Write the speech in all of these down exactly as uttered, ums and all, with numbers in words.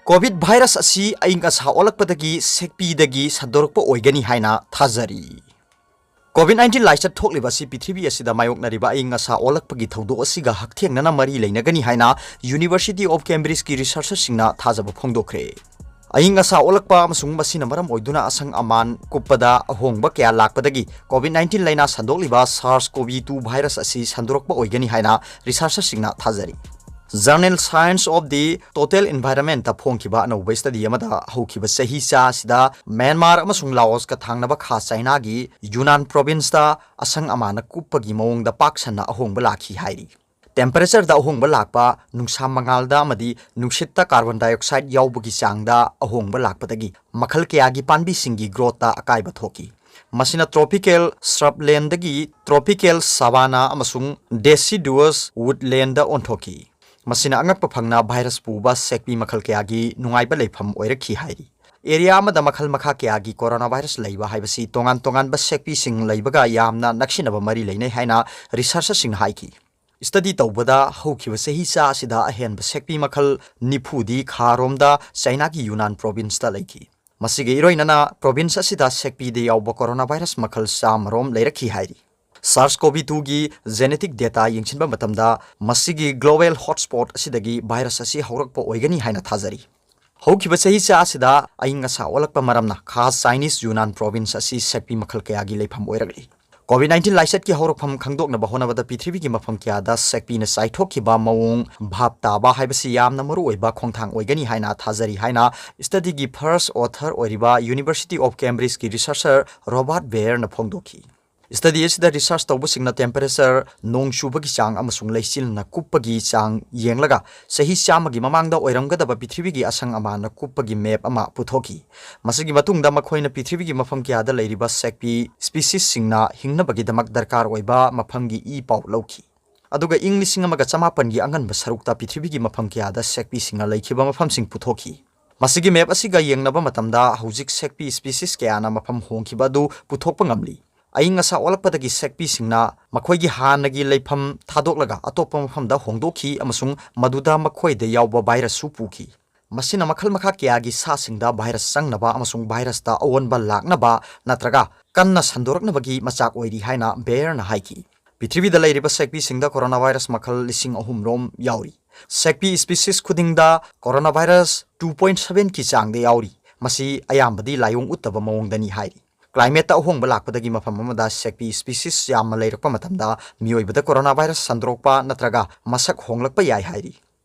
COVID virus ꯑꯁꯤ ꯑꯏꯪ ꯑꯁꯥ ꯑꯣꯜꯂꯛꯄꯗꯒꯤ ꯁꯦꯛꯄꯤꯗꯒꯤ ꯁꯟꯗꯣꯔꯛꯄ ꯑꯣꯏꯒꯅꯤ ꯍꯥꯏꯅ ꯊꯥꯖꯔꯤ꯫ ꯀꯣꯚꯤꯗ ꯅꯥꯏꯟꯇꯤꯟ ꯂꯥꯏꯆꯠ ꯊꯣꯛꯂꯤꯕ ꯑꯁꯤ ꯄ꯭ꯔꯤꯊꯤꯕꯤ ꯑꯁꯤꯗ ꯃꯥꯌꯣꯛꯅꯔꯤꯕ ꯑꯏꯪ ꯑꯁꯥ ꯑꯣꯜꯂꯛꯄꯒꯤ ꯊꯧꯗꯣꯛ ꯑꯁꯤꯒ ꯍꯛꯊꯦꯡꯅꯅ ꯃꯔꯤ ꯂꯩꯅꯒꯅꯤ ꯍꯥꯏꯅ University of Cambridgeꯀꯤ ꯔꯤꯁꯔꯆꯔꯁꯤꯡꯅ ꯊꯥꯖꯕ ꯐꯣꯡꯗꯣꯛꯈ꯭ꯔꯦ꯫ ꯑꯏꯪ ꯑꯁꯥ ꯑꯣꯜꯂꯛꯄ ꯑꯃꯁꯨꯡ ꯃꯁꯤꯅ ꯃꯔꯝ ꯑꯣꯏꯗꯨꯅ ꯑꯁꯪ ꯑꯃꯥꯟ ꯀꯨꯞꯄꯗ ꯑꯍꯣꯡꯕ ꯀꯌꯥ ꯂꯥꯛꯄꯗꯒꯤ ꯀꯣꯚꯤꯗ ꯅꯥꯏꯟꯇꯤꯟ ꯂꯥꯏꯅꯥ ꯁꯟꯗꯣꯛꯂꯤꯕ SARS-CoV-two ꯚꯥꯏꯔꯁ ꯑꯁꯤ ꯁꯟꯗꯣꯔꯛꯄ ꯑꯣꯏꯒꯅꯤ ꯍꯥꯏꯅ ꯔꯤꯁꯔꯆꯔꯁꯤꯡꯅ ꯊꯥꯖꯔꯤ꯫ Journal Science of the Total Environmentꯇ ꯐꯣꯡꯈꯤꯕ ꯑꯅꯧꯕ ꯁ꯭ꯇꯗꯤ ꯑꯃꯗ ꯍꯧꯈꯤꯕ ꯆꯍꯤ ꯆꯥ ꯑꯁꯤꯗ ꯃ꯭ꯌꯥꯟꯃꯥꯔ ꯑꯃꯁꯨꯡ ꯂꯥꯑꯣꯁꯀ ꯊꯥꯡꯅꯕ ꯈꯥ ꯆꯥꯏꯅꯥꯒꯤ ꯌꯨꯅꯥꯟ ꯄ꯭ꯔꯣꯚꯤꯟꯁꯇ ꯑꯁꯪ ꯑꯃꯥꯟꯅ ꯀꯨꯞꯄꯒꯤ ꯃꯑꯣꯡꯗ ꯄꯥꯛ ꯁꯟꯅ ꯑꯍꯣꯡꯕ ꯂꯥꯛꯈꯤ ꯍꯥꯏꯔꯤ꯫ ꯇꯦꯝꯄꯔꯦꯆꯔꯗ ꯑꯍꯣꯡꯕ ꯂꯥꯛꯄ, ꯅꯨꯡꯁꯥ ꯃꯉꯥꯜꯗ ꯑꯃꯗꯤ ꯅꯨꯡꯁꯤꯠꯇ ꯀꯥꯔꯕꯣꯟ ꯗꯥꯏꯑꯣꯛꯁꯥꯏꯗ ꯌꯥꯎꯕꯒꯤ ꯆꯥꯡꯗ ꯑꯍꯣꯡꯕ ꯂꯥꯛꯄꯗꯒꯤ ꯃꯈꯜ ꯀꯌꯥꯒꯤ ꯄꯥꯝꯕꯤꯁꯤꯡꯒꯤ ꯒ꯭ꯔꯣꯠꯇ ꯑꯀꯥꯏꯕ ꯊꯣꯛꯈꯤ꯫ ꯃꯁꯤꯅ ꯇ꯭ꯔꯣꯄꯤꯀꯦꯜ ꯁ꯭ꯔꯕꯂꯦꯟꯗꯒꯤ ꯇ꯭ꯔꯣꯄꯤꯀꯦꯜ ꯁꯥꯚꯥꯅꯥ ꯑꯃꯁꯨꯡ ꯗꯦꯁꯤꯗꯨꯋꯁ ꯋꯨꯗꯂꯦꯟꯗ ꯑꯣꯟꯊꯣꯛꯈꯤ꯫ ꯃꯁꯤꯅ ꯑꯉꯛꯄ ꯐꯪꯅ ꯚꯥꯏꯔꯁ ꯄꯨꯕ ꯁꯦꯛꯄꯤ ꯃꯈꯜ ꯀꯌꯥꯒꯤ ꯅꯨꯡꯉꯥꯏꯕ ꯂꯩꯐꯝ ꯑꯣꯏꯔꯛꯈꯤ ꯍꯥꯏꯔꯤ꯫ ꯑꯦꯔꯤꯌꯥ ꯑꯃꯗ ꯃꯈꯜ ꯃꯈꯥ ꯀꯌꯥꯒꯤ ꯀꯣꯔꯣꯅꯥ ꯚꯥꯏꯔꯁ ꯂꯩꯕ ꯍꯥꯏꯕꯁꯤ ꯇꯣꯉꯥꯟ ꯇꯣꯉꯥꯟꯕ ꯁꯦꯛꯄꯤꯁꯤꯡ ꯂꯩꯕꯒ ꯌꯥꯝꯅ ꯅꯛꯁꯤꯟꯅꯕ ꯃꯔꯤ ꯂꯩꯅꯩ ꯍꯥꯏꯅ ꯔꯤꯁꯔꯆꯔꯁꯤꯡꯅ ꯍꯥꯏꯈꯤ꯫ ꯁ꯭ꯇꯗꯤ ꯇꯧꯕꯗ ꯍꯧꯈꯤꯕ ꯆꯍꯤ ꯆꯥ ꯑꯁꯤꯗ ꯑꯍꯦꯟꯕ ꯁꯦꯛꯄꯤ ꯃꯈꯜ ꯅꯤꯐꯨꯗꯤ ꯈꯥꯔꯣꯝꯗ ꯆꯥꯏꯅꯥꯒꯤ ꯌꯨꯅꯥꯟ ꯄ꯭ꯔꯣꯚꯤꯟꯁꯇ ꯂꯩꯈꯤ꯫ ꯃꯁꯤꯒ ꯏꯔꯣꯏꯅꯅ ꯄ꯭ꯔꯣꯚꯤꯟꯁ ꯑꯁꯤꯗ ꯁꯦꯛꯄꯤꯗ ꯌꯥꯎꯕ ꯀꯣꯔꯣꯅꯥ ꯚꯥꯏꯔꯁ ꯃꯈꯜ ꯆꯥꯝꯃꯔꯣꯝ ꯂꯩꯔꯛꯈꯤ ꯍꯥꯏꯔꯤ꯫ SARS-CoV-twoꯒꯤ genetic data ꯌꯦꯡꯁꯤꯟꯕ ꯃꯇꯝꯗ ꯃꯁꯤꯒꯤ global hotspot ꯑꯁꯤꯗꯒꯤ ꯚꯥꯏꯔꯁ ꯑꯁꯤ ꯍꯧꯔꯛꯄ ꯑꯣꯏꯒꯅꯤ ꯍꯥꯏꯅ ꯊꯥꯖꯔꯤ꯫ ꯍꯧꯈꯤꯕ ꯆꯍꯤ ꯆꯥ ꯑꯁꯤꯗ ꯑꯏꯪ ꯑꯁꯥ ꯑꯣꯜꯂꯛꯄ ꯃꯔꯝꯅ ꯈꯥ ꯆꯥꯏꯅꯤꯁ ꯌꯨꯅꯥꯟ ꯄ꯭ꯔꯣꯚꯤꯟꯁ ꯑꯁꯤ ꯁꯦꯛꯄꯤ ꯃꯈꯜ ꯀꯌꯥꯒꯤ ꯂꯩꯐꯝ ꯑꯣꯏꯔꯛꯂꯤ꯫ ꯀꯣꯚꯤꯗ ꯅꯥꯏꯟꯇꯤꯟ ꯂꯥꯏꯆꯠꯀꯤ ꯍꯧꯔꯛꯐꯝ ꯈꯪꯗꯣꯛꯅꯕ ꯍꯣꯠꯅꯕꯗ ꯄ꯭ꯔꯤꯊꯤꯕꯤꯒꯤ ꯃꯐꯝ ꯀꯌꯥꯗ ꯁꯦꯛꯄꯤꯅ ꯆꯥꯏꯊꯣꯛꯈꯤꯕ ꯃꯑꯣꯡ ꯚꯥꯞ ꯇꯥꯕ ꯍꯥꯏꯕꯁꯤ ꯌꯥꯝꯅ ꯃꯔꯨꯑꯣꯏꯕ ꯈꯣꯡꯊꯥꯡ ꯑꯣꯏꯒꯅꯤ ꯍꯥꯏꯅ ꯊꯥꯖꯔꯤ ꯍꯥꯏꯅ ꯁ꯭ꯇꯗꯤꯒꯤ ꯐꯥꯔꯁ ꯑꯣꯊꯔ ꯑꯣꯏꯔꯤꯕ University of Cambridgeꯀꯤ ꯔꯤꯁꯔꯆꯔ ꯔꯣꯕꯥꯔꯠ ꯕꯦꯌꯔꯅ ꯐꯣꯡꯗꯣꯛꯈꯤ꯫ ꯁ꯭ꯇꯗꯤ ꯑꯁꯤꯗ ꯔꯤꯁꯔꯆ ꯇꯧꯕꯁꯤꯡꯅ ꯇꯦꯝꯄꯔꯦꯆꯔ, ꯅꯣꯡ ꯆꯨꯕꯒꯤ ꯆꯥꯡ ꯑꯃꯁꯨꯡ ꯂꯩꯆꯤꯜꯅ ꯀꯨꯞꯄꯒꯤ ꯆꯥꯡ ꯌꯦꯡꯂꯒ ꯆꯍꯤ ꯆꯥꯝꯃꯒꯤ ꯃꯃꯥꯡꯗ ꯑꯣꯏꯔꯝꯒꯗꯕ ꯄ꯭ꯔꯤꯊꯤꯕꯤꯒꯤ ꯑꯁꯪ ꯑꯃꯥꯟꯅ ꯀꯨꯞꯄꯒꯤ ꯃꯦꯞ ꯑꯃ ꯄꯨꯊꯣꯛꯈꯤ꯫ ꯃꯁꯤꯒꯤ ꯃꯇꯨꯡꯗ ꯃꯈꯣꯏꯅ ꯄ꯭ꯔꯤꯊꯤꯕꯤꯒꯤ ꯃꯐꯝ ꯀꯌꯥꯗ ꯂꯩꯔꯤꯕ ꯁꯦꯛꯄꯤ ꯁ꯭ꯄꯤꯁꯤꯁꯁꯤꯡꯅ ꯍꯤꯡꯅꯕꯒꯤꯗꯃꯛ ꯗꯔꯀꯥꯔ ꯑꯣꯏꯕ ꯃꯐꯝꯒꯤ ꯏ ꯄꯥꯎ ꯂꯧꯈꯤ꯫ ꯑꯗꯨꯒ ꯏꯪ ꯂꯤꯁꯤꯡ ꯑꯃꯒ ꯆꯃꯥꯄꯟꯒꯤ ꯑꯉꯟꯕ ꯁꯔꯨꯛꯇ ꯄ꯭ꯔꯤꯊꯤꯕꯤꯒꯤ ꯃꯐꯝ ꯀꯌꯥꯗ ꯁꯦꯛꯄꯤꯁꯤꯡꯅ ꯂꯩꯈꯤꯕ ꯃꯐꯝꯁꯤꯡ ꯄꯨꯊꯣꯛꯈꯤ꯫ ꯃꯁꯤꯒꯤ ꯃꯦꯞ ꯑꯁꯤꯒ ꯌꯦꯡꯅꯕ ꯃꯇꯝꯗ ꯍꯧꯖꯤꯛ ꯁꯦꯛꯄꯤ ꯁ꯭ꯄꯤꯁꯤꯁ ꯀꯌꯥꯅ ꯃꯐꯝ ꯍꯣꯡꯈꯤꯕ ꯑꯗꯨ ꯄꯨꯊꯣꯛꯄ ꯉꯝꯂꯤ꯫ ꯑꯏꯪ ꯑꯁꯥ ꯑꯣꯜꯂꯛꯄꯗꯒꯤ ꯁꯦꯛꯄꯤꯁꯤꯡꯅ ꯃꯈꯣꯏꯒꯤ ꯍꯥꯟꯅꯒꯤ ꯂꯩꯐꯝ ꯊꯥꯗꯣꯛꯂꯒ ꯑꯇꯣꯞꯄ ꯃꯐꯝꯗ ꯍꯣꯡꯗꯣꯛꯈꯤ ꯑꯃꯁꯨꯡ ꯃꯗꯨꯗ ꯃꯈꯣꯏꯗ ꯌꯥꯎꯕ ꯚꯥꯏꯔꯁꯁꯨ ꯄꯨꯈꯤ꯫ ꯃꯁꯤꯅ ꯃꯈꯜ ꯃꯈꯥ ꯀꯌꯥꯒꯤ ꯁꯥꯁꯤꯡꯗ ꯚꯥꯏꯔꯁ ꯆꯪꯅꯕ ꯑꯃꯁꯨꯡ ꯚꯥꯏꯔꯁꯇ ꯑꯑꯣꯟꯕ ꯂꯥꯛꯅꯕ ꯅꯠꯇ꯭ꯔꯒ ꯀꯟꯅ ꯁꯟꯗꯣꯔꯛꯅꯕꯒꯤ ꯃꯆꯥꯛ ꯑꯣꯏꯔꯤ ꯍꯥꯏꯅ ꯕꯦꯌꯔꯅ ꯍꯥꯏꯈꯤ꯫ ꯄ꯭ꯔꯤꯊꯤꯕꯤꯗ ꯂꯩꯔꯤꯕ ꯁꯦꯛꯄꯤꯁꯤꯡꯗ ꯀꯣꯔꯣꯅꯥ ꯚꯥꯏꯔꯁ ꯃꯈꯜ ꯂꯤꯁꯤꯡ ꯑꯍꯨꯝ ꯔꯣꯝ ꯌꯥꯎꯔꯤ꯫ ꯁꯦꯛꯄꯤ ꯁ꯭ꯄꯤꯁꯤꯁ ꯈꯨꯗꯤꯡꯗ corona virus two point seven ꯀꯤ ꯆꯥꯡꯗ ꯌꯥꯎꯔꯤ꯫ ꯃꯁꯤ ꯑꯌꯥꯝꯕꯗꯤ ꯂꯥꯏꯑꯣꯡ ꯎꯠꯇꯕ ꯃꯑꯣꯡꯗꯅꯤ ꯍꯥꯏꯔꯤ꯫ ꯀ꯭ꯂꯥꯏꯃꯦꯠꯇ ꯑꯍꯣꯡꯕ ꯂꯥꯛꯄꯗꯒꯤ ꯃꯐꯝ ꯑꯃꯗ ꯁꯦꯛꯄꯤ ꯁ꯭ꯄꯤꯁꯤꯁ ꯌꯥꯝꯅ ꯂꯩꯔꯛꯄ ꯃꯇꯝꯗ ꯃꯤꯑꯣꯏꯕꯗ ꯀꯣꯔꯣꯅꯥ ꯚꯥꯏꯔꯁ ꯁꯟꯗꯣꯔꯛꯄ ꯅꯠꯇ꯭ꯔꯒ ꯃꯁꯛ ꯍꯣꯡꯂꯛꯄ ꯌꯥꯏ ꯍꯥꯏꯔꯤ꯫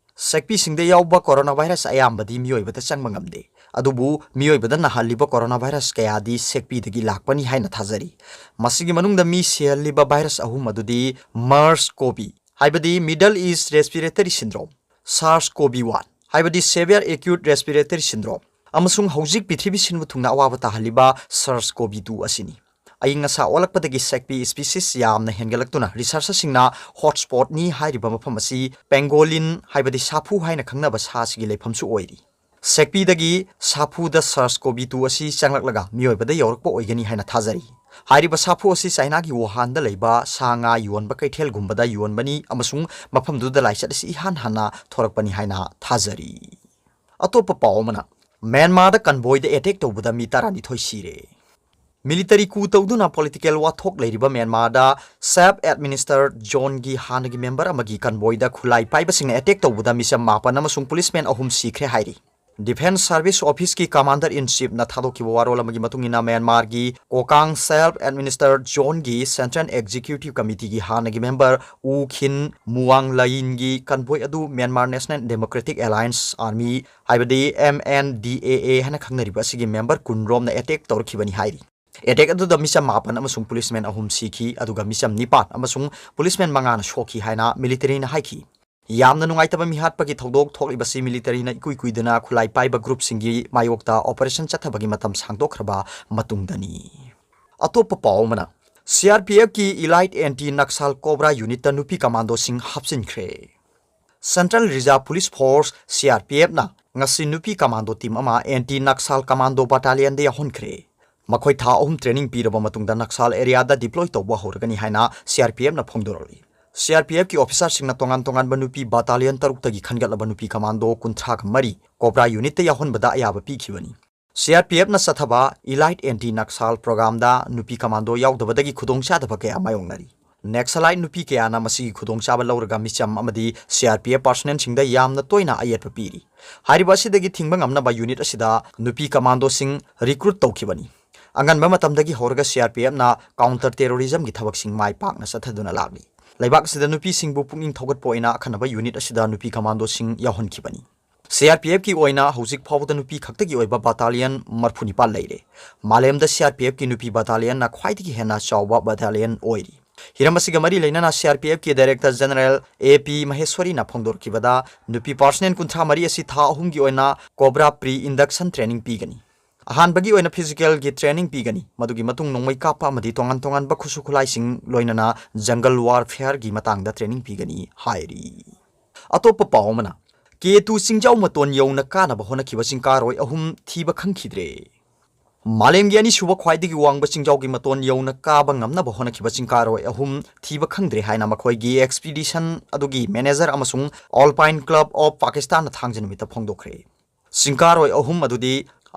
ꯁꯦꯛꯄꯤꯁꯤꯡꯗ ꯌꯥꯎꯕ ꯀꯣꯔꯣꯅꯥ ꯚꯥꯏꯔꯁ ꯑꯌꯥꯝꯕꯗꯤ ꯃꯤꯑꯣꯏꯕꯗ ꯆꯪꯕ ꯉꯝꯗꯦ꯫ ꯑꯗꯨꯕꯨ ꯃꯤꯑꯣꯏꯕꯗ ꯅꯥꯍꯜꯂꯤꯕ ꯀꯣꯔꯣꯅꯥ ꯚꯥꯏꯔꯁ ꯀꯌꯥꯗꯤ ꯁꯦꯛꯄꯤꯗꯒꯤ ꯂꯥꯛꯄꯅꯤ ꯍꯥꯏꯅ ꯊꯥꯖꯔꯤ꯫ ꯃꯁꯤꯒꯤ ꯃꯅꯨꯡꯗ ꯃꯤ ꯁꯤꯍꯜꯂꯤꯕ ꯚꯥꯏꯔꯁ ꯑꯍꯨꯝ ꯑꯗꯨꯗꯤ ꯃꯔꯁ ꯀꯣꯕꯤ, ꯍꯥꯏꯕꯗꯤ Middle East Respiratory Syndrome, ꯁꯥꯔꯁ ꯀꯣꯕꯤ ꯋꯥꯟ, ꯍꯥꯏꯕꯗꯤ Severe Acute Respiratory Syndrome, ꯑꯃꯁꯨꯡ ꯍꯧꯖꯤꯛ ꯄ꯭ꯔꯤꯊꯤꯕꯤ ꯁꯤꯟꯕ ꯊꯨꯡꯅ ꯑꯋꯥꯕ ꯇꯥꯍꯜꯂꯤꯕ ꯁꯥꯔꯁ ꯀꯣꯕꯤ ꯇꯨ ꯑꯁꯤꯅꯤ꯫ ꯑꯏꯪ ꯑꯁꯥ ꯑꯣꯜꯂꯛꯄꯗꯒꯤ ꯁꯦꯛꯄꯤ ꯁ꯭ꯄꯤꯁꯤꯁ ꯌꯥꯝꯅ ꯍꯦꯟꯒꯠꯂꯛꯇꯨꯅ ꯔꯤꯁꯔꯆꯔꯁꯤꯡꯅ ꯍꯣꯠꯁ꯭ꯄꯣꯠꯅꯤ ꯍꯥꯏꯔꯤꯕ ꯃꯐꯝ ꯑꯁꯤ ꯄꯦꯡꯒꯣꯂꯤꯟ, ꯍꯥꯏꯕꯗꯤ ꯁꯥꯐꯨ ꯍꯥꯏꯅ ꯈꯪꯅꯕ ꯁꯥꯁꯤꯒꯤ ꯂꯩꯐꯝꯁꯨ ꯑꯣꯏꯔꯤ꯫ ꯁꯦꯛꯄꯤꯗꯒꯤ ꯁꯥꯐꯨꯗ ꯁꯥꯔꯁ ꯀꯣꯕꯤ ꯇꯨ ꯑꯁꯤ ꯆꯪꯂꯛꯂꯒ ꯃꯤꯑꯣꯏꯕꯗ ꯌꯧꯔꯛꯄ ꯑꯣꯏꯒꯅꯤ ꯍꯥꯏꯅ ꯊꯥꯖꯔꯤ꯫ ꯍꯥꯏꯔꯤꯕ ꯁꯥꯐꯨ ꯑꯁꯤ ꯆꯥꯏꯅꯥꯒꯤ ꯋꯨꯍꯥꯟꯗ ꯂꯩꯕ ꯁꯥ ꯉꯥ ꯌꯣꯟꯕ ꯀꯩꯊꯦꯜꯒꯨꯝꯕꯗ ꯌꯣꯟꯕꯅꯤ ꯑꯃꯁꯨꯡ ꯃꯐꯝꯗꯨꯗ ꯂꯥꯏꯆꯠ ꯑꯁꯤ ꯏꯍꯥꯟ ꯍꯥꯟꯅ ꯊꯣꯔꯛꯄꯅꯤ ꯍꯥꯏꯅ ꯊꯥꯖꯔꯤ꯫ ꯑꯇꯣꯞꯄ ꯄꯥꯎ ꯑꯃꯅ, ꯃ꯭ꯌꯥꯟꯃꯥꯔꯗ ꯀꯟꯚꯣꯏꯗ ꯑꯦꯇꯦꯛ ꯇꯧꯕꯗ ꯃꯤ ꯇꯔꯥꯅꯤꯊꯣꯏ ꯁꯤꯔꯦ꯫ ꯃꯤꯂꯤꯇꯔꯤ ꯀꯨ ꯇꯧꯗꯨꯅ ꯄꯣꯂꯤꯇꯤꯀꯦꯜ ꯋꯥꯊꯣꯛ ꯂꯩꯔꯤꯕ ꯃ꯭ꯌꯥꯟꯃꯥꯔꯗ ꯁꯦꯜꯐ ꯑꯦꯗꯃꯤꯅꯤꯁꯇꯔ ꯖꯣꯟꯒꯤ ꯍꯥꯟꯅꯒꯤ ꯃꯦꯝꯕꯔ ꯑꯃꯒꯤ ꯀꯟꯚꯣꯏꯗ ꯈꯨꯠꯂꯥꯏ ꯄꯥꯏꯕꯁꯤꯡꯅ ꯑꯦꯇꯦꯛ ꯇꯧꯕꯗ ꯃꯤꯆꯝ ꯃꯥꯄꯟ ꯑꯃꯁꯨꯡ ꯄꯨꯂꯤꯁꯃꯦꯟ ꯑꯍꯨꯝ ꯁꯤꯈ꯭ꯔꯦ ꯍꯥꯏꯔꯤ꯫ ꯗꯤꯐꯦꯟꯁ ꯁꯔꯚꯤꯁ ꯑꯣꯐꯤꯁꯀꯤ ꯀꯃꯥꯟꯗꯔ ꯏꯟ ꯆꯤꯐꯅ ꯊꯥꯗꯣꯛꯈꯤꯕ ꯋꯥꯔꯣꯜ ꯑꯃꯒꯤ ꯃꯇꯨꯡ ꯏꯟꯅ, ꯃ꯭ꯌꯥꯟꯃꯥꯔꯒꯤ ꯀꯣꯀꯥꯡ ꯁꯦꯜꯐ ꯑꯦꯗꯃꯤꯅꯤꯁꯇꯔ ꯖꯣꯟꯒꯤ ꯁꯦꯟꯇ꯭ꯔꯦꯜ ꯑꯦꯛꯖꯤꯀ꯭ꯌꯨꯇꯤꯚ ꯀꯃꯤꯇꯤꯒꯤ ꯍꯥꯟꯅꯒꯤ ꯃꯦꯝꯕꯔ ꯎ ꯈꯤꯟ ꯃꯨꯋꯥꯡ ꯂꯥꯌꯤꯟꯒꯤ ꯀꯟꯚꯣꯏ ꯑꯗꯨ ꯃ꯭ꯌꯥꯟꯃꯥꯔ ꯅꯦꯁꯅꯦꯜ ꯗꯦꯃꯣꯀ꯭ꯔꯦꯇꯤꯛ ꯑꯦꯂꯥꯌꯟꯁ ꯑꯥꯔꯃꯤ, ꯍꯥꯏꯕꯗꯤ M N D A A ꯍꯥꯏꯅ ꯈꯪꯅꯔꯤꯕ ꯑꯁꯤꯒꯤ ꯃꯦꯝꯕꯔ ꯀꯨꯟ ꯔꯣꯝꯅ ꯑꯦꯇꯦꯛ ꯇꯧꯔꯛꯈꯤꯕꯅꯤ ꯍꯥꯏꯔꯤ꯫ ꯑꯦꯇꯦꯛ ꯑꯗꯨꯗ ꯃꯤꯆꯝ ꯃꯥꯄꯟ ꯑꯃꯁꯨꯡ ꯄꯨꯂꯤꯁꯃꯦꯟ ꯑꯍꯨꯝ ꯁꯤꯈꯤ, ꯑꯗꯨꯒ ꯃꯤꯆꯝ ꯅꯤꯄꯥꯟ ꯑꯃꯁꯨꯡ ꯄꯨꯂꯤꯁꯃꯦꯟ ꯃꯉꯥꯅ ꯁꯣꯛꯈꯤ ꯍꯥꯏꯅ ꯃꯤꯂꯤꯇꯔꯤꯅ ꯍꯥꯏꯈꯤ꯫ ꯌꯥꯝꯅ ꯅꯨꯡꯉꯥꯏꯇꯕ ꯃꯤꯍꯥꯠꯄꯒꯤ ꯊꯧꯗꯣꯛ ꯊꯣꯛꯂꯤꯕꯁꯤ ꯃꯤꯂꯤꯇꯔꯤꯅ ꯏꯀꯨꯏ ꯀꯨꯏꯗꯅ ꯈꯨꯠꯂꯥꯏ ꯄꯥꯏꯕ ꯒ꯭ꯔꯨꯞꯁꯤꯡꯒꯤ ꯃꯥꯌꯣꯛꯇ ꯑꯣꯄꯔꯦꯁꯟ ꯆꯠꯊꯕꯒꯤ ꯃꯇꯝ ꯁꯥꯡꯗꯣꯛꯈ꯭ꯔꯕ ꯃꯇꯨꯡꯗꯅꯤ꯫ ꯑꯇꯣꯞꯄ ꯄꯥꯎ ꯑꯃꯅ, C R P F ꯀꯤ Elite Anti Naxal Cobra Unit ꯇ ꯅꯨꯄꯤ ꯀꯃꯥꯟꯗꯣꯁꯤꯡ ꯍꯥꯞꯆꯤꯟꯈ꯭ꯔꯦ꯫ Central Reserve Police Force, C R P F ꯅ ꯉꯁꯤ ꯅꯨꯄꯤ ꯀꯃꯥꯟꯗꯣ ꯇꯤꯝ ꯑꯃ ꯑꯦꯟꯇꯤ ꯅꯛꯁꯜ ꯀꯃꯥꯟꯗꯣ ꯕꯠꯇꯥꯂꯤꯌꯟꯗ ꯌꯥꯎꯍꯟꯈ꯭ꯔꯦ꯫ ꯃꯈꯣꯏ ꯊꯥ ꯑꯍꯨꯝ ꯇ꯭ꯔꯦꯅꯤꯡ ꯄꯤꯔꯕ ꯃꯇꯨꯡꯗ ꯅꯛꯁꯜ ꯑꯦꯔꯤꯌꯥꯗ ꯗꯤꯄ꯭ꯂꯣꯏ ꯇꯧꯕ ꯍꯧꯔꯒꯅꯤ ꯍꯥꯏꯅ C R P F ꯅ ꯐꯣꯡꯗꯣꯔꯛꯂꯤ꯫ ꯁꯤ ꯑꯥꯔ ꯄꯤ ꯑꯦꯐꯀꯤ ꯑꯣꯐꯤꯁꯥꯔꯁꯤꯡꯅ ꯇꯣꯉꯥꯟ ꯇꯣꯉꯥꯟꯕ ꯅꯨꯄꯤ ꯕꯥꯇꯥꯂꯤꯌꯟ ꯇꯔꯨꯛꯇꯒꯤ ꯈꯟꯒꯠꯂꯕ ꯅꯨꯄꯤ ꯀꯃꯥꯟꯗꯣ ꯀꯨꯟꯊ꯭ꯔꯥꯒ ꯃꯔꯤ ꯀꯣꯕ꯭ꯔꯥ ꯌꯨꯅꯤꯠꯇ ꯌꯥꯎꯍꯟꯕꯗ ꯑꯌꯥꯕ ꯄꯤꯈꯤꯕꯅꯤ꯫ ꯁꯤ ꯑꯥꯔ ꯄꯤ ꯑꯦꯐꯅ ꯆꯠꯊꯕ Elite Anti Naxal programꯗ ꯅꯨꯄꯤ ꯀꯃꯥꯟꯗꯣ ꯌꯥꯎꯗꯕꯗꯒꯤ ꯈꯨꯗꯣꯡꯆꯥꯗꯕ ꯀꯌꯥ ꯃꯥꯌꯣꯛꯅꯔꯤ꯫ ꯅꯦꯛꯁꯂꯥꯏꯠ ꯅꯨꯄꯤ ꯀꯌꯥꯅ ꯃꯁꯤꯒꯤ ꯈꯨꯗꯣꯡꯆꯥꯕ ꯂꯧꯔꯒ ꯃꯤꯆꯝ ꯑꯃꯗꯤ ꯁꯤ ꯑꯥꯔ ꯄꯤ ꯑꯦꯐ personnelꯁꯤꯡꯗ ꯌꯥꯝꯅ ꯇꯣꯏꯅ ꯑꯌꯦꯠꯄ ꯄꯤꯔꯤ꯫ ꯍꯥꯏꯔꯤꯕ ꯑꯁꯤꯗꯒꯤ ꯊꯤꯡꯕ ꯉꯝꯅꯕ ꯌꯨꯅꯤꯠ ꯑꯁꯤꯗ ꯅꯨꯄꯤ ꯀꯃꯥꯟꯗꯣꯁꯤꯡ recruit ꯇꯧꯈꯤꯕꯅꯤ꯫ ꯑꯉꯟꯕ ꯃꯇꯝꯗꯒꯤ ꯍꯧꯔꯒ ꯁꯤ ꯑꯥꯔ ꯄꯤ ꯑꯦꯐꯅ counter terrorismꯒꯤ ꯊꯕꯛꯁꯤꯡ ꯃꯥꯏ ꯄꯥꯛꯅ ꯆꯠꯊꯗꯨꯅ ꯂꯥꯛꯂꯤ꯫ ꯂꯩꯕꯥꯛ ꯑꯁꯤꯗ ꯅꯨꯄꯤꯁꯤꯡꯕꯨ ꯄꯨꯛꯅꯤꯡ ꯊꯧꯒꯠꯄ ꯑꯣꯏꯅ ꯑꯈꯟꯅꯕ ꯌꯨꯅꯤꯠ ꯑꯁꯤꯗ ꯅꯨꯄꯤ ꯀꯃꯥꯟꯗꯣꯁꯤꯡ ꯌꯥꯎꯍꯟꯈꯤꯕꯅꯤ꯫ ꯁꯤ ꯑꯥꯔ ꯄꯤ ꯑꯦꯐꯀꯤ ꯑꯣꯏꯅ ꯍꯧꯖꯤꯛ ꯐꯥꯎꯕꯗ ꯅꯨꯄꯤ ꯈꯛꯇꯒꯤ ꯑꯣꯏꯕ ꯕꯥꯇꯥꯂꯤꯌꯟ ꯃꯔꯐꯨ ꯅꯤꯄꯥꯟ ꯂꯩꯔꯦ꯫ ꯃꯥꯂꯦꯝꯗ ꯁꯤ ꯑꯥꯔ ꯄꯤ ꯑꯦꯐꯀꯤ ꯅꯨꯄꯤ ꯕꯥꯇꯥꯂꯤꯌꯟꯅ ꯈ꯭ꯋꯥꯏꯗꯒꯤ ꯍꯦꯟꯅ ꯆꯥꯎꯕ ꯕꯥꯇꯥꯂꯤꯌꯟ ꯑꯣꯏꯔꯤ꯫ ꯍꯤꯔꯝ ꯑꯁꯤꯒ ꯃꯔꯤ ꯂꯩꯅꯅ ꯁꯤ ꯑꯥꯔ ꯄꯤ ꯑꯦꯐꯀꯤ Director General ꯑꯦ ꯄꯤ ꯃꯍꯦꯁ꯭ꯋꯔꯤꯅ ꯐꯣꯡꯗꯣꯔꯛꯈꯤꯕꯗ, ꯅꯨꯄꯤ personnel ꯀꯨꯟꯊ꯭ꯔꯥ ꯃꯔꯤ ꯑꯁꯤ ꯊꯥ ꯑꯍꯨꯝꯒꯤ ꯑꯣꯏꯅ ꯀꯣꯕ꯭ꯔꯥ pre-induction training ꯄꯤꯒꯅꯤ꯫ ꯑꯍꯥꯟꯕꯒꯤ ꯑꯣꯏꯅ physicalꯒꯤ training ꯄꯤꯒꯅꯤ, ꯃꯗꯨꯒꯤ ꯃꯇꯨꯡ ꯅꯣꯡꯃꯩ ꯀꯥꯞꯄ ꯑꯃꯗꯤ ꯇꯣꯉꯥꯟ ꯇꯣꯉꯥꯟꯕ ꯈꯨꯠꯁꯨ ꯈꯨꯠꯂꯥꯏꯁꯤꯡ, ꯂꯣꯏꯅꯅ jungle warfareꯒꯤ ꯃꯇꯥꯡꯗ training ꯄꯤꯒꯅꯤ ꯍꯥꯏꯔꯤ꯫ ꯑꯇꯣꯞꯄ ꯄꯥꯎ ꯑꯃꯅ, ꯀꯦ ꯇꯨ ꯆꯤꯡꯖꯥꯎ ꯃꯇꯣꯟ ꯌꯧꯅ ꯀꯥꯅꯕ ꯍꯣꯠꯅꯈꯤꯕ ꯆꯤꯡꯀꯥꯔꯣꯏ ꯑꯍꯨꯝ ꯊꯤꯕ ꯈꯪꯈꯤꯗ꯭ꯔꯦ꯫ ꯃꯥꯂꯦꯝꯒꯤ ꯑꯅꯤꯁꯨꯕ ꯈ꯭ꯋꯥꯏꯗꯒꯤ ꯋꯥꯡꯕ ꯆꯤꯡꯖꯥꯎꯒꯤ ꯃꯇꯣꯟ ꯌꯧꯅ ꯀꯥꯕ ꯉꯝꯅꯕ ꯍꯣꯠꯅꯈꯤꯕ ꯆꯤꯡꯀꯥꯔꯣꯏ ꯑꯍꯨꯝ ꯊꯤꯕ ꯈꯪꯗ꯭ꯔꯦ ꯍꯥꯏꯅ ꯃꯈꯣꯏꯒꯤ expedition ꯑꯗꯨꯒꯤ manager ꯑꯃꯁꯨꯡ Alpine Club of Pakistanꯅ ꯊꯥꯡꯖ ꯅꯨꯃꯤꯠꯇ ꯐꯣꯡꯗꯣꯛꯈ꯭ꯔꯦ꯫ ꯆꯤꯡꯀꯥꯔꯣꯏ ꯑꯍꯨꯝ ꯑꯗꯨꯗꯤ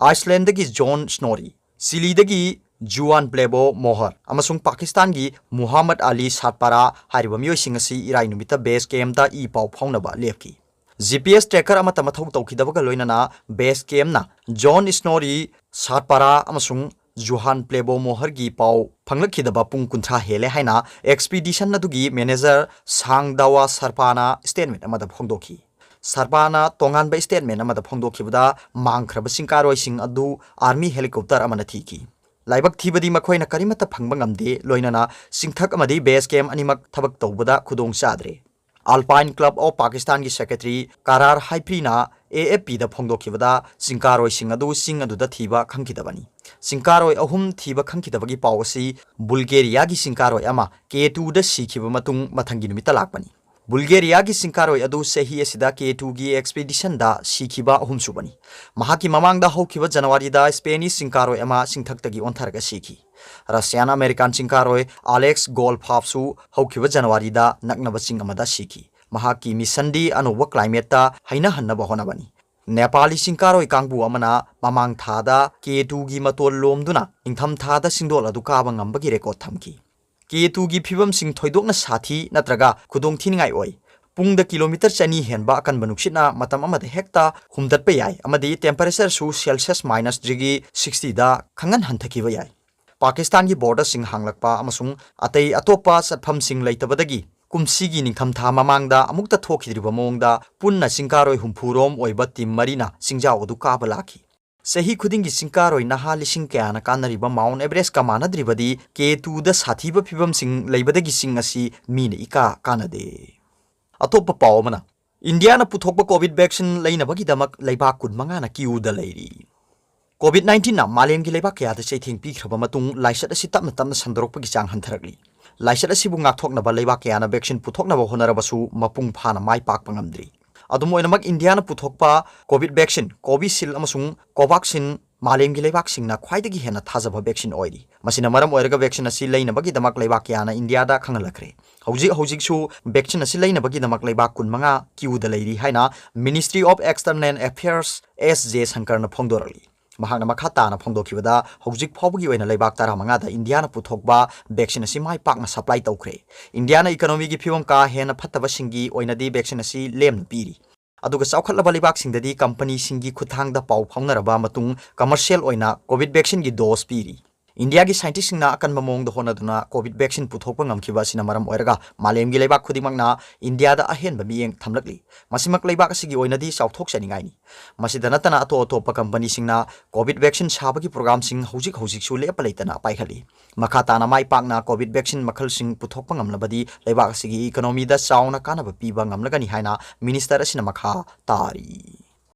Icelandꯗꯒꯤ John Snorri, ꯆꯤꯂꯤꯗꯒꯤ Juan Plebo Moher ꯑꯃꯁꯨꯡ ꯄꯥꯀꯤꯁꯇꯥꯟꯒꯤ ꯃꯨꯍꯝꯃꯗ ꯑꯂꯤ ꯁꯥꯠꯄꯥꯔꯥ ꯍꯥꯏꯔꯤꯕ ꯃꯤꯑꯣꯏꯁꯤꯡ ꯑꯁꯤ ꯏꯔꯥꯏ ꯅꯨꯃꯤꯠꯇ base campꯇ ꯏ ꯄꯥꯎ ꯐꯥꯎꯅꯕ ꯂꯦꯞꯈꯤ꯫ G P S tracker ꯑꯃꯠꯇ ꯃꯊꯧ ꯇꯧꯈꯤꯗꯕꯒ ꯂꯣꯏꯅꯅ base campꯅ John Snorri, ꯁꯥꯠꯄꯥꯔꯥ ꯑꯃꯁꯨꯡ Juhan Plebo Moherꯒꯤ ꯄꯥꯎ ꯐꯪꯂꯛꯈꯤꯗꯕ ꯄꯨꯡ ꯀꯨꯟꯊ꯭ꯔꯥ ꯍꯦꯜꯂꯦ ꯍꯥꯏꯅ expedition ꯑꯗꯨꯒꯤ manager ꯁꯥꯡꯗꯥꯋꯥ ꯁꯔꯄꯥꯅ statement ꯑꯃꯗ ꯐꯣꯡꯗꯣꯛꯈꯤ꯫ ꯁꯔꯄꯥꯅ ꯇꯣꯉꯥꯟꯕ statement ꯑꯃꯗ ꯐꯣꯡꯗꯣꯛꯈꯤꯕꯗ, ꯃꯥꯡꯈ꯭ꯔꯕ ꯆꯤꯡꯀꯥꯔꯣꯏꯁꯤꯡ ꯑꯗꯨ army helicopter ꯑꯃꯅ ꯊꯤꯈꯤ꯫ ꯂꯥꯏꯕꯛ ꯊꯤꯕꯗꯤ ꯃꯈꯣꯏꯅ ꯀꯔꯤꯃꯠꯇ ꯐꯪꯕ ꯉꯝꯗꯦ, ꯂꯣꯏꯅꯅ ꯆꯤꯡꯊꯛ ꯑꯃꯗꯤ base camp ꯑꯅꯤꯃꯛ ꯊꯕꯛ ꯇꯧꯕꯗ ꯈꯨꯗꯣꯡ ꯆꯥꯗ꯭ꯔꯦ꯫ Alpine Club of Pakistanꯒꯤ secretary ꯀꯥꯔꯥꯔ ꯍꯥꯏꯄ꯭ꯔꯤꯅ A F Pꯗ ꯐꯣꯡꯗꯣꯛꯈꯤꯕꯗ, ꯆꯤꯡꯀꯥꯔꯣꯏꯁꯤꯡ ꯑꯗꯨ ꯆꯤꯡ ꯑꯗꯨꯗ ꯊꯤꯕ ꯈꯪꯈꯤꯗꯕꯅꯤ꯫ ꯆꯤꯡꯀꯥꯔꯣꯏ ꯑꯍꯨꯝ ꯊꯤꯕ ꯈꯪꯈꯤꯗꯕꯒꯤ ꯄꯥꯎ ꯑꯁꯤ ꯕꯨꯜꯒꯦꯔꯤꯌꯥꯒꯤ ꯆꯤꯡꯀꯥꯔꯣꯏ ꯑꯃ K twoꯗ ꯁꯤꯈꯤꯕ ꯃꯇꯨꯡ ꯃꯊꯪꯒꯤ ꯅꯨꯃꯤꯠꯇ ꯂꯥꯛꯄꯅꯤ꯫ ꯕꯨꯜꯒꯦꯔꯤꯌꯥꯒꯤ ꯆꯤꯡꯀꯥꯔꯣꯏ ꯑꯗꯨ ꯆꯍꯤ ꯑꯁꯤꯗ ꯀꯦ ꯇꯨꯒꯤ ꯑꯦꯛꯁꯄꯤꯗꯤꯁꯟꯗ ꯁꯤꯈꯤꯕ ꯑꯍꯨꯝꯁꯨꯕꯅꯤ꯫ ꯃꯍꯥꯛꯀꯤ ꯃꯃꯥꯡꯗ ꯍꯧꯈꯤꯕ ꯖꯅꯋꯥꯔꯤꯗ ꯁ꯭ꯄꯦꯅꯤꯁ ꯆꯤꯡꯀꯥꯔꯣꯏ ꯑꯃ ꯆꯤꯡꯊꯛꯇꯒꯤ ꯑꯣꯟꯊꯔꯒ ꯁꯤꯈꯤ꯫ ꯔꯁꯤꯌꯥꯟ ꯑꯃꯦꯔꯤꯀꯥꯟ ꯆꯤꯡꯀꯥꯔꯣꯏ ꯑꯂꯦꯛꯁ ꯒꯣꯜꯐꯥꯞꯁꯨ ꯍꯧꯈꯤꯕ ꯖꯅꯋꯥꯔꯤꯗ ꯅꯛꯅꯕ ꯆꯤꯡ ꯑꯃꯗ ꯁꯤꯈꯤ꯫ ꯃꯍꯥꯛꯀꯤ ꯃꯤꯁꯟꯗꯤ ꯑꯅꯧꯕ ꯀ꯭ꯂꯥꯏꯃꯦꯠꯇ ꯍꯩꯅꯍꯟꯅꯕ ꯍꯣꯠꯅꯕꯅꯤ꯫ ꯅꯦꯄꯥꯂꯤ ꯆꯤꯡꯀꯥꯔꯣꯏ ꯀꯥꯡꯕꯨ ꯑꯃꯅ ꯃꯃꯥꯡ ꯊꯥꯗ ꯀꯦ ꯇꯨꯒꯤ ꯃꯇꯣꯜ ꯂꯣꯝꯗꯨꯅ ꯅꯤꯡꯊꯝꯊꯥꯗ ꯆꯤꯡꯗꯣꯜ ꯑꯗꯨ ꯀꯥꯕ ꯉꯝꯕꯒꯤ ꯔꯦꯀꯣꯔꯗ ꯊꯝꯈꯤ꯫ ꯀꯦ ꯇꯨꯒꯤ ꯐꯤꯕꯝꯁꯤꯡ ꯊꯣꯏꯗꯣꯛꯅ ꯁꯥꯊꯤ ꯅꯠꯇ꯭ꯔꯒ ꯈꯨꯗꯣꯡꯊꯤꯅꯤꯡꯉꯥꯏ ꯑꯣꯏ꯫ ꯄꯨꯡꯗ ꯀꯤꯂꯣꯃꯤꯇꯔ ꯆꯅꯤ ꯍꯦꯟꯕ ꯑꯀꯟꯕ ꯅꯨꯡꯁꯤꯠꯅ ꯃꯇꯝ ꯑꯃꯗ ꯍꯦꯛꯇ ꯍꯨꯝꯗꯠꯄ ꯌꯥꯏ ꯑꯃꯗꯤ ꯇꯦꯝꯄꯔꯦꯆꯔꯁꯨ ꯁꯦꯜꯁꯤꯌꯁ ꯃꯥꯏꯅꯁ ꯗꯤꯒ꯭ꯔꯤ ꯁꯤꯛꯁꯇꯤꯗ ꯈꯪꯍꯟ ꯍꯟꯊꯈꯤꯕ ꯌꯥꯏ꯫ ꯄꯥꯀꯤꯁꯇꯥꯟꯒꯤ ꯕꯣꯔꯗꯔꯁꯤꯡ ꯍꯥꯡꯂꯛꯄ ꯑꯃꯁꯨꯡ ꯑꯇꯩ ꯑꯇꯣꯞꯄ ꯆꯠꯐꯝꯁꯤꯡ ꯂꯩꯇꯕꯗꯒꯤ ꯀꯨꯝꯁꯤꯒꯤ ꯅꯤꯡꯊꯝꯊꯥ ꯃꯃꯥꯡꯗ ꯑꯃꯨꯛꯇ ꯊꯣꯛꯈꯤꯗ꯭ꯔꯤꯕ ꯃꯑꯣꯡꯗ ꯄꯨꯟꯅ ꯆꯤꯡꯀꯥꯔꯣꯏ ꯍꯨꯝꯐꯨ ꯔꯣꯝ ꯑꯣꯏꯕ ꯇꯤꯝ ꯃꯔꯤꯅ ꯆꯤꯡꯖꯥꯎ ꯑꯗꯨ ꯀꯥꯕ ꯂꯥꯛꯈꯤ꯫ ꯆꯍꯤ ꯈꯨꯗꯤꯡꯒꯤ ꯆꯤꯡꯀꯥꯔꯣꯏ ꯅꯍꯥ ꯂꯤꯁꯤꯡ ꯀꯌꯥꯅ ꯀꯥꯟꯅꯔꯤꯕ ꯃꯥꯎꯟ ꯑꯦꯚꯔꯦꯁꯀ ꯃꯥꯟꯅꯗ꯭ꯔꯤꯕꯗꯤ ꯀꯦ ꯇꯨꯗ ꯁꯥꯊꯤꯕ ꯐꯤꯕꯝꯁꯤꯡ ꯂꯩꯕꯗꯒꯤ ꯆꯤꯡ ꯑꯁꯤ ꯃꯤꯅ ꯏꯀꯥ ꯀꯥꯟꯅꯗꯦ꯫ ꯑꯇꯣꯞꯄ ꯄꯥꯎ ꯑꯃꯅ, ꯏꯟꯗꯤꯌꯥꯅ ꯄꯨꯊꯣꯛꯄ ꯀꯣꯚꯤꯗ ꯚꯦꯛꯁꯤꯟ ꯂꯩꯅꯕꯒꯤꯗꯃꯛ ꯂꯩꯕꯥꯛ ꯀꯨꯟꯃꯉꯥꯅ ꯀ꯭ꯌꯨꯗ ꯂꯩꯔꯤ꯫ ꯀꯣꯚꯤꯗ ꯅꯥꯏꯟꯇꯤꯟꯅ ꯃꯥꯂꯦꯝꯒꯤ ꯂꯩꯕꯥꯛ ꯀꯌꯥꯗ ꯆꯩꯊꯦꯡ ꯄꯤꯈ꯭ꯔꯕ ꯃꯇꯨꯡ ꯂꯥꯏꯆꯠ ꯑꯁꯤ ꯇꯞꯅ ꯇꯞꯅ ꯁꯟꯗꯣꯔꯛꯄꯒꯤ ꯆꯥꯡ ꯍꯟꯊꯔꯛꯂꯤ꯫ ꯂꯥꯏꯆꯠ ꯑꯁꯤꯕꯨ ꯉꯥꯛꯊꯣꯛꯅꯕ ꯂꯩꯕꯥꯛ ꯀꯌꯥꯅ ꯚꯦꯛꯁꯤꯟ ꯄꯨꯊꯣꯛꯅꯕ ꯍꯣꯠꯅꯔꯕꯁꯨ ꯃꯄꯨꯡ ꯐꯥꯅ ꯃꯥꯏ ꯄꯥꯛꯄ ꯉꯝꯗ꯭ꯔꯤ꯫ ꯑꯗꯨꯝ ꯑꯣꯏꯅꯃꯛ, ꯏꯟꯗꯤꯌꯥꯅ ꯄꯨꯊꯣꯛꯄ ꯀꯣꯚꯤꯗ ꯚꯦꯛꯁꯤꯟ ꯀꯣꯚꯤꯁꯤꯜ ꯑꯃꯁꯨꯡ ꯀꯣꯚꯥꯛꯁꯤꯟ ꯃꯥꯂꯦꯝꯒꯤ ꯂꯩꯕꯥꯛꯁꯤꯡꯅ ꯈ꯭ꯋꯥꯏꯗꯒꯤ ꯍꯦꯟꯅ ꯊꯥꯖꯕ ꯚꯦꯛꯁꯤꯟ ꯑꯣꯏꯔꯤ꯫ ꯃꯁꯤꯅ ꯃꯔꯝ ꯑꯣꯏꯔꯒ ꯚꯦꯛꯁꯤꯟ ꯑꯁꯤ ꯂꯩꯅꯕꯒꯤꯗꯃꯛ ꯂꯩꯕꯥꯛ ꯀꯌꯥꯅ ꯏꯟꯗꯤꯌꯥꯗ ꯈꯪꯍꯜꯂꯛꯈ꯭ꯔꯦ꯫ ꯍꯧꯖꯤꯛ ꯍꯧꯖꯤꯛꯁꯨ ꯚꯦꯛꯁꯤꯟ ꯑꯁꯤ ꯂꯩꯅꯕꯒꯤꯗꯃꯛ ꯂꯩꯕꯥꯛ ꯀꯨꯟꯃꯉꯥ ꯀ꯭ꯌꯨꯗ ꯂꯩꯔꯤ ꯍꯥꯏꯅ Ministry of External Affairs S J ꯁꯪꯀꯔꯅ ꯐꯣꯡꯗꯣꯔꯛꯂꯤ꯫ ꯃꯍꯥꯛꯅ ꯃꯈꯥ ꯇꯥꯅ ꯐꯣꯡꯗꯣꯛꯈꯤꯕꯗ, ꯍꯧꯖꯤꯛ ꯐꯥꯎꯕꯒꯤ ꯑꯣꯏꯅ ꯂꯩꯕꯥꯛ ꯇꯔꯥꯃꯉꯥꯗ ꯏꯟꯗꯤꯌꯥꯅ ꯄꯨꯊꯣꯛꯄ ꯚꯦꯛꯁꯤꯟ ꯑꯁꯤ ꯃꯥꯏ ꯄꯥꯛꯅ ꯁꯄ꯭ꯂꯥꯏ ꯇꯧꯈ꯭ꯔꯦ꯫ ꯏꯟꯗꯤꯌꯥꯅ ꯏꯀꯣꯅꯣꯃꯤꯒꯤ ꯐꯤꯕꯝ ꯀꯥ ꯍꯦꯟꯅ ꯐꯠꯇꯕꯁꯤꯡꯒꯤ ꯑꯣꯏꯅꯗꯤ ꯚꯦꯛꯁꯤꯟ ꯑꯁꯤ ꯂꯦꯝꯅ ꯄꯤꯔꯤ꯫ ꯑꯗꯨꯒ ꯆꯥꯎꯈꯠꯂꯕ ꯂꯩꯕꯥꯛꯁꯤꯡꯗꯗꯤ ꯀꯝꯄꯅꯤꯁꯤꯡꯒꯤ ꯈꯨꯠꯊꯥꯡꯗ ꯄꯥꯎ ꯐꯥꯎꯅꯔꯕ ꯃꯇꯨꯡ ꯀꯃꯔꯁꯤꯌꯦꯜ ꯑꯣꯏꯅ ꯀꯣꯚꯤꯗ ꯚꯦꯛꯁꯤꯟꯒꯤ ꯗꯣꯁ ꯄꯤꯔꯤ꯫ ꯏꯟꯗꯤꯌꯥꯒꯤ ꯁꯥꯏꯟꯇꯤꯁꯁꯤꯡꯅ ꯑꯀꯟꯕ ꯃꯑꯣꯡꯗ ꯍꯣꯠꯅꯗꯨꯅ ꯀꯣꯚꯤꯗ ꯚꯦꯛꯁꯤꯟ ꯄꯨꯊꯣꯛꯄ ꯉꯝꯈꯤꯕ ꯑꯁꯤꯅ ꯃꯔꯝ ꯑꯣꯏꯔꯒ ꯃꯥꯂꯦꯝꯒꯤ ꯂꯩꯕꯥꯛ ꯈꯨꯗꯤꯡꯃꯛꯅ ꯏꯟꯗꯤꯌꯥꯗ ꯑꯍꯦꯟꯕ ꯃꯤꯠꯌꯦꯡ ꯊꯝꯂꯛꯂꯤ꯫ ꯃꯁꯤꯃꯛ ꯂꯩꯕꯥꯛ ꯑꯁꯤꯒꯤ ꯑꯣꯏꯅꯗꯤ ꯆꯥꯎꯊꯣꯛꯆꯅꯤꯡꯉꯥꯏꯅꯤ꯫ ꯃꯁꯤꯗ ꯅꯠꯇꯅ ꯑꯇꯣꯞ ꯑꯇꯣꯞꯄ ꯀꯝꯄꯅꯤꯁꯤꯡꯅ ꯀꯣꯚꯤꯗ ꯚꯦꯛꯁꯤꯟ ꯁꯥꯕꯒꯤ ꯄ꯭ꯔꯣꯒ꯭ꯔꯥꯝꯁꯤꯡ ꯍꯧꯖꯤꯛ ꯍꯧꯖꯤꯛꯁꯨ ꯂꯦꯞꯄ ꯂꯩꯇꯅ ꯄꯥꯏꯈꯠꯂꯤ꯫ ꯃꯈꯥ ꯇꯥꯅ ꯃꯥꯏ ꯄꯥꯛꯅ ꯀꯣꯚꯤꯗ ꯚꯦꯛꯁꯤꯟ ꯃꯈꯜꯁꯤꯡ ꯄꯨꯊꯣꯛꯄ ꯉꯝꯂꯕꯗꯤ ꯂꯩꯕꯥꯛ ꯑꯁꯤꯒꯤ ꯏꯀꯣꯅꯣꯃꯤꯗ ꯆꯥꯎꯅ ꯀꯥꯟꯅꯕ ꯄꯤꯕ ꯉꯝꯂꯒꯅꯤ ꯍꯥꯏꯅ ꯃꯤꯅꯤꯁꯇꯔ ꯑꯁꯤꯅ ꯃꯈꯥ ꯇꯥꯔꯤ꯫